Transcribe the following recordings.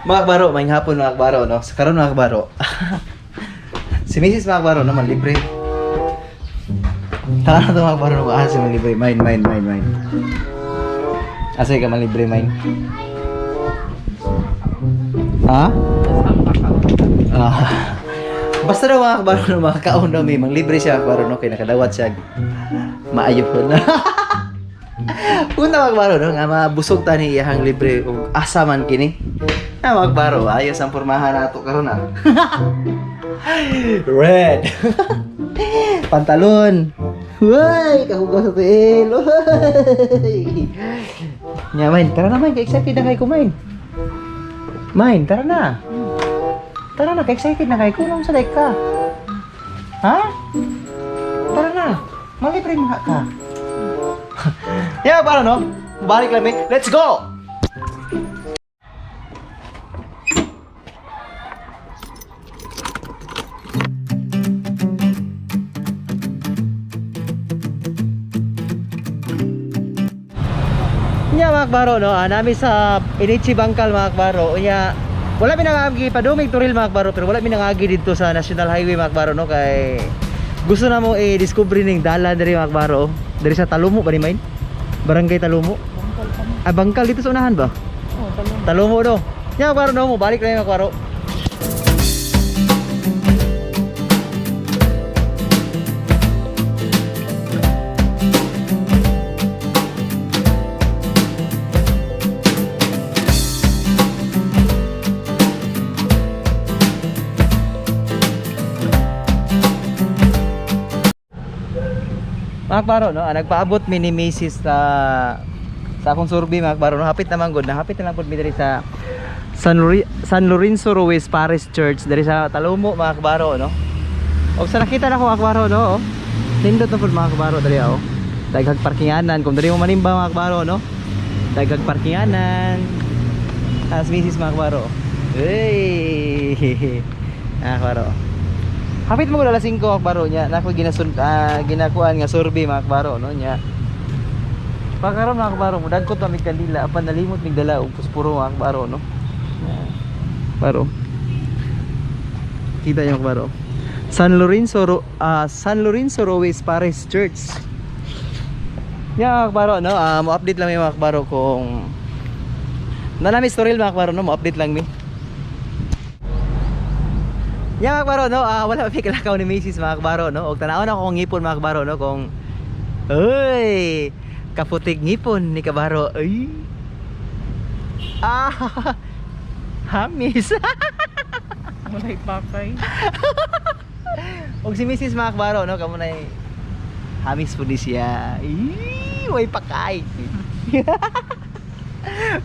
Mga kabaro, maayong hapon, mga kabaro, no? Sa karon, mga kabaro, si Mrs., mga kabaro, naman libre. Tara na to, mga kabaro, no? Ah, si man libre. Mine, mine, mine, mine. Asa ka man libre, mine? Ha? Ah. Basta daw, mga kabaro, no, makakaon daw may manglibre siya, mga kabaro, no, kay nakadawat siya. Maayo na. Una, mga kabaro, no, nga mabusog ta ni iyahang libre ug asa man kini. Ah, mga kabaro, ayos ang pormahan nato karon ah. Red. Pantalon. Uy, kahugaw sa tiil. Uy. Nya, mine, tara na, mine, kay excited na kay kumain. Mine, tara na. Tara na, kay excited na kay ko sa ka. Ha? Tara na. Malibre mo ka. Yeah, para no? Balik lang, eh. Let's go! Nya, mga kabaro, no, ah, nami sa Inichi Bangkal, mga kabaro. Nya wala mi nangagi padumig turil, mga kabaro, pero wala mi nangagi dito sa National Highway, mga kabaro, no, kay gusto na mo i-discover ning dalan diri, mga kabaro. Diri sa Talumo ba ni main? Barangay Talumo. Ah, Bangkal dito sa unahan ba? Oh, talong. Talumo no. Nya, mga kabaro, no, mo balik na yung mga kabaro. Mga kabaro, no, ah, nagpaabot mi ni Mrs. Sa akong survey, mga kabaro, no, hapit naman gud, na hapit na lang pud mi diri sa San Lorenzo Ruiz Parish Church diri sa Talumo, mga kabaro, no. Og sa nakita na ko, mga kabaro, no, oh. Nindot na pud, mga kabaro, diri oh. Daghang parkinganan kung diri mo manimba, mga kabaro, no. Daghang parkinganan. As Mrs., mga kabaro. Hey! Mga kabaro. Hapit mo alas 5, mga kabaro, niya. Nako ginasun ginakuan nga survey, mga kabaro, no, niya. Pagkaron, mga kabaro, mo dagkot pa mig kandila apan nalimot mig dala og puspuro, mga kabaro, no. Nya. Baro. Kita niyo, mga kabaro. San Lorenzo Ruiz Parish Church. Nya, mga kabaro, no, ah, mo update lang mi, mga kabaro, kung nanami story, mga kabaro, no, mo update lang mi. Ya, mga kabaro, no, ah, wala pa kalakaw ni Mrs., mga kabaro, no. Og tanawon ako kung ngipon, mga kabaro, no, kung uy, kaputig ngipon ni kabaro. Ay. Ah, hamis. Walay pakay. Og si Mrs., mga kabaro, no, kamo na hamis po ni siya. Ih, way pakay.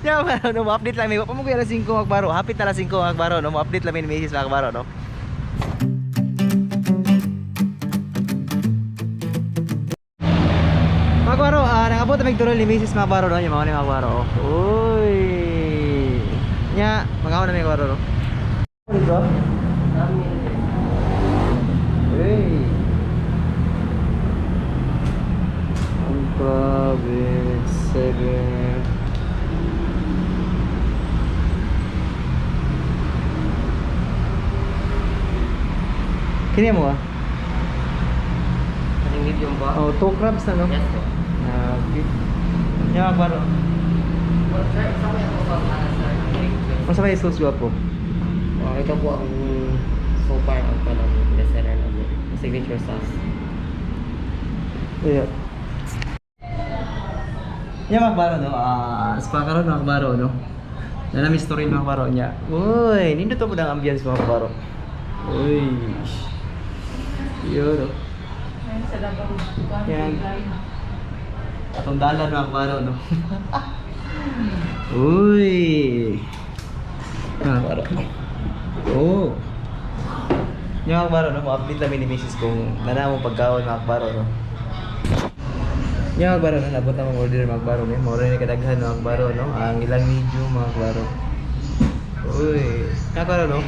Ya, kabaro, no, mo-update lang mi. Wa pa mo kuya alas 5, mga kabaro. Hapit na alas 5, mga kabaro, no. Mo-update lang mi ni Mrs., mga kabaro, no. Mga kabaro, ah, nakabot na mig ni Mrs., mga kabaro, no. Yung mga ni mga kabaro. Oh. Uy. Nya, mga na may kabaro, no. Dito? Hey. Ang province, seven. Kini mo ah? Kaning medium ba? Oh, two crabs na, no? Yes po. Ah, okay. Nya, kabaro. Well, sir, sa may ako sa sir. Unsa may sauce po? Oh, ito po ang so far ang kanang best seller namin. Signature sauce. Yeah. Nya, mga kabaro, no? Ah, spa karon, mga kabaro, no? Nanami story, mga kabaro, niya. Uy, nindot po ang ambience, mga kabaro. Uy. Yun, no? Ayun sa Davao. Yan. Atong dalan, mga kabaro, no? Uy. Mga kabaro. Oh. Nya, mga kabaro, no? Mo-update lang mi ni Mrs. kung nanamong pagkaon, mga kabaro, no? Nya, mga kabaro, no? Nabot na mong order, mga kabaro, no? Mao ni kadaghan, mga kabaro, no? Ang ilang medium, mga kabaro. Uy. Mga kabaro, no?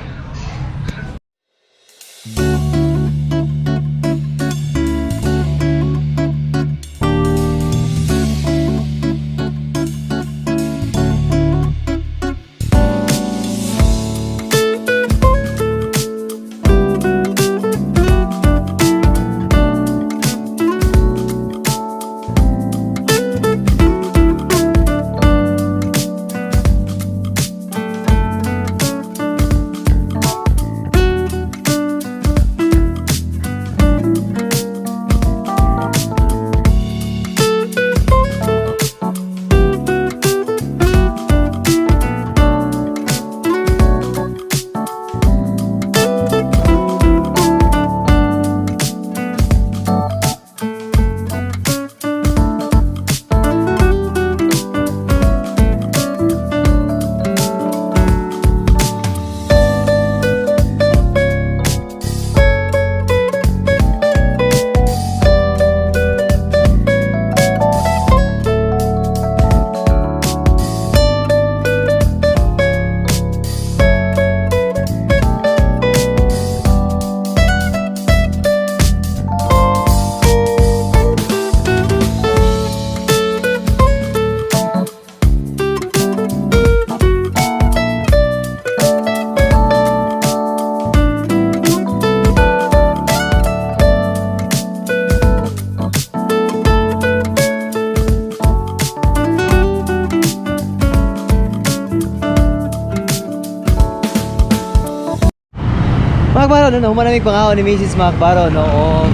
Mga kabaro, no, humanamig pangaon ni Mrs. Mga kabaro, no, o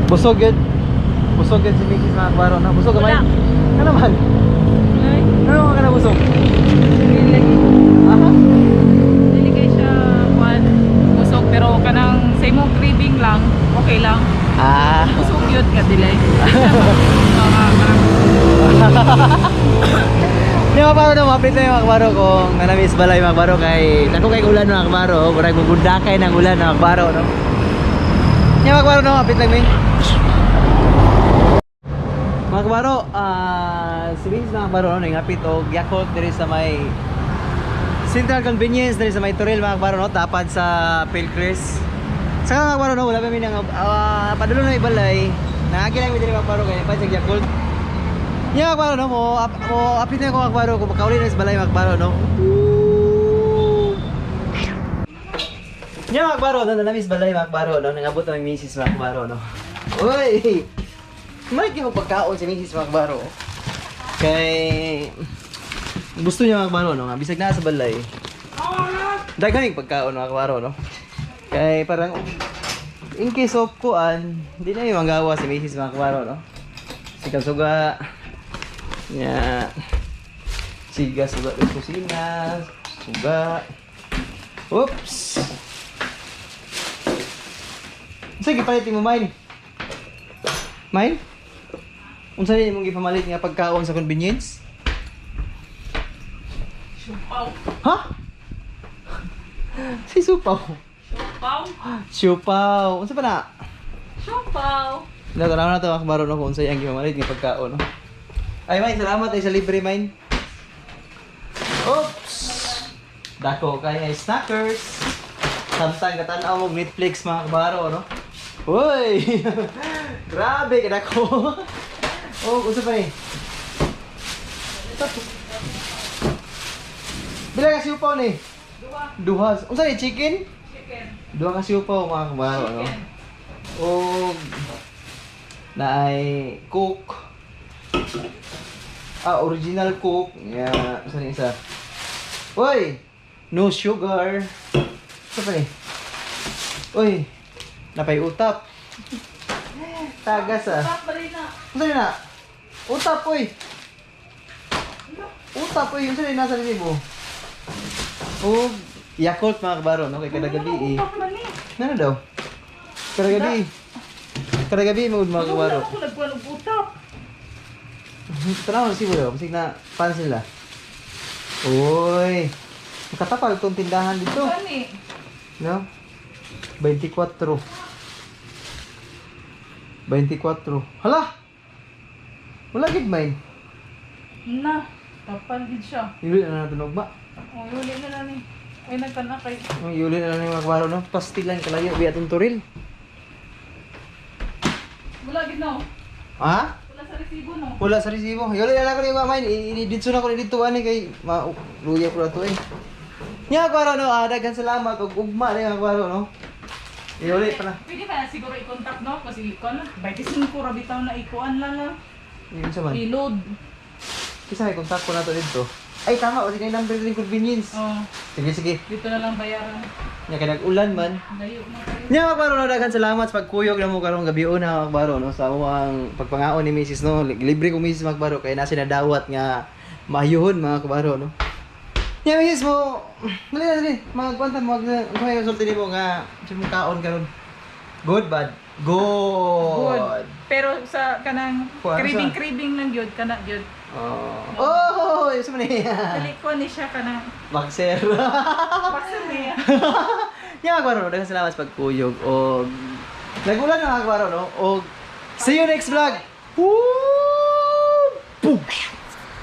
busog yun. Busog yun si Mrs. Mga kabaro, no? Busog gamay. Wala. Ano man? Ay, Ano ka na busog? dili. Aha. Dili kay siya kuan busog pero kanang sa imong craving lang, okay lang. Ah. Busog yun ka dili. Di mga kabaro, no, mapit na yung mga kabaro kung nanamis balay mga kabaro kay dako kay ulan mga kabaro, murag mugundakay ng ulan mga kabaro, no. Di mga kabaro, no, mapit lang mi. Mga kabaro, si Vince mga kabaro, no, nangapit og Yakult diri sa may Central Convenience diri sa may Toril mga kabaro, no, tapad sa Pilcris. Saka mga kabaro, no, wala pa mi nang padulong na balay. Naagi lang mi diri mga kabaro kay pa sa Yakult. Yeah, mga kabaro, no, mo apit na ko mga kabaro kung makauli na sa balay mga kabaro, no. Yeah, mga kabaro, no, nanamis balay mga kabaro, no, nangabot ang misis mga kabaro, no. Uy! May yung pagkaon si Mrs. mga kabaro. Kay gusto niya mga kabaro, no, nga bisag naa sa balay. Daghan yung pagkaon mga kabaro, no. Kay parang in case of kuan, di na yung manggawa si Mrs. mga kabaro, no. Sikan suga. Nya. Siga suga sa kusina, suga. Oops. Sige, palit mo mine. Mine? Unsa ni imong gipamalit nga pagkaon sa convenience? Siupaw. Ha? Si supaw. Siupaw. Siupaw. Unsa pa na? Siupaw. Natanaw na to mga kabaro no kung unsay ang gipamalit nga pagkaon no. Ay mine, salamat ay sa libre mine. Oops. Dako kay ay snackers. Samtang katanaw mo Netflix mga kabaro no. Uy! Grabe ka dako. Oh, unsa pa ni? Bila ka siupaw ni? Duha. Duha. Unsa ni chicken? Chicken. Duha ka siupaw mga kabaro no. Chicken. Og na ay Coke. Ah, original Coke. Yeah, saan yung isa? Uy! No sugar. Ito pa eh. Uy! Napay utap. Tagas ah. Stop pa rin na. Saan na? Utap, uy! Utap, uy! Saan na nasa resibo? Oh, Yakult mga kabaro, no? Kay kada gabi eh. Utap man ni. Ano daw? Kada gabi. Kada gabi mo mga kabaro. Wala ako nagkuhan og utap. Tanaw na siguro, basig na pan sila. Uy. Makatapal tong tindahan dito. Gani. No? 24. 24. Hala! Wala gid mine. Na. Tapal gid siya. Yuli na natin ugma. Oh, yuli na lang ni. Ay nagkana kay. Ang yuli na lang yung mga kabaro, no? Pastilan kalayo, biya atong turil. Wala gid no. Ha? Wala sa resibo no. Wala sa resibo. Yuli na lang ko ni mine. Dito na ko ni dito ani kay ma luya ko na to eh. Nya kabaro no, daghan salamat ug ugma na yung kabaro no. Yuli pa na. Pwede pa na siguro i-contact no kasi kuan lang 25 ra bitaw na ikuan lang lang. Yun sa man. I-load. Kisa may kontak ko na to dito. Ay tama, kasi kay number din convenience. Oh, Sige sige. dito na lang bayaran. Nya kay nag-ulan man. Layo na kayo. Nya mga kabaro no, daghan salamat sa pagkuyog na mo karong gabi una mga kabaro no sa among pagpangaon ni Mrs. no. Libre ko Mrs. mga kabaro kay nasa nadawat nga maayuhon mga kabaro no. Nya Mrs. mo, dali na dali, magkwanta mo mag kung sulti nimo nga sa mong kaon karon. Good bad. Good. Good. Pero sa kanang Kuan siya. craving craving lang gyud kana gyud. Oh, oh, yun sa man niya. Dali ko ni siya kanang Boxer. paksa niya. Nya mga kabaro no, daghan salamat sa pagkuyog og nagulan na mga kabaro no. Og see you next vlog. Woo! Boom!